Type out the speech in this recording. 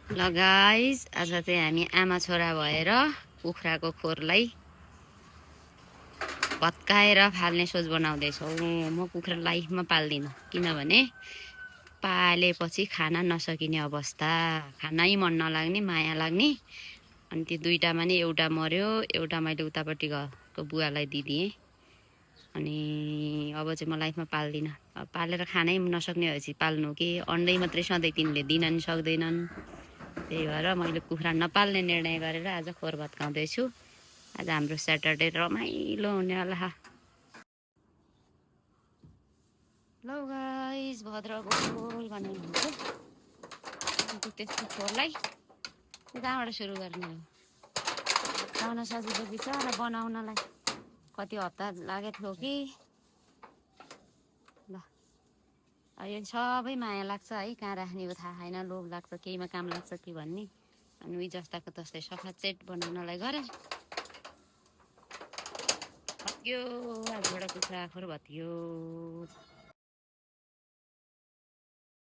ल गाइस, आज चाहिँ हामी आमा छोरा भएर कुखुराको खोरलाई भत्काएर फाल्ने सोच बनाउँदैछौँ। म कुखुरा लाइफमा पाल्दिनँ, किनभने पालेपछि खान नसकिने अवस्था, खानै मन नलाग्ने, माया लाग्ने। अनि त्यो दुइटामा नि एउटा मर्यो, एउटा मैले उतापट्टि घरको बुवालाई दिदिएँ। अनि अब चाहिँ म लाइफमा पाल्दिनँ। अब पालेर खानै नसक्ने भएपछि पाल्नु के, अन्डै मात्रै सधैँ तिनले दिन नि सक्दैनन्। त्यही भएर मैले कुखुरा नपाल्ने निर्णय गरेर आज खोर भत्काउँदैछु। आज हाम्रो स्याटरडे रमाइलो हुनेवाला छ। ल गाइस, भद्रको खोल बनाउनुहुन्छ। त्यसको खोरलाई कहाँबाट सुरु गर्ने हो? भत्काउन सजिलो बिचरा बनाउनलाई कति हप्ता लागेको थियो कि। ल यो सबै माया लाग्छ है, कहाँ राख्ने हो थाहा छैन, लोभ लाग्छ केहीमा काम लाग्छ कि भन्ने। अनि उही जस्ताको तस्तै सफा सेट बनाउनलाई गरेँ। भत्कियो, आजबाट कुखुरा खोर भत्कियो।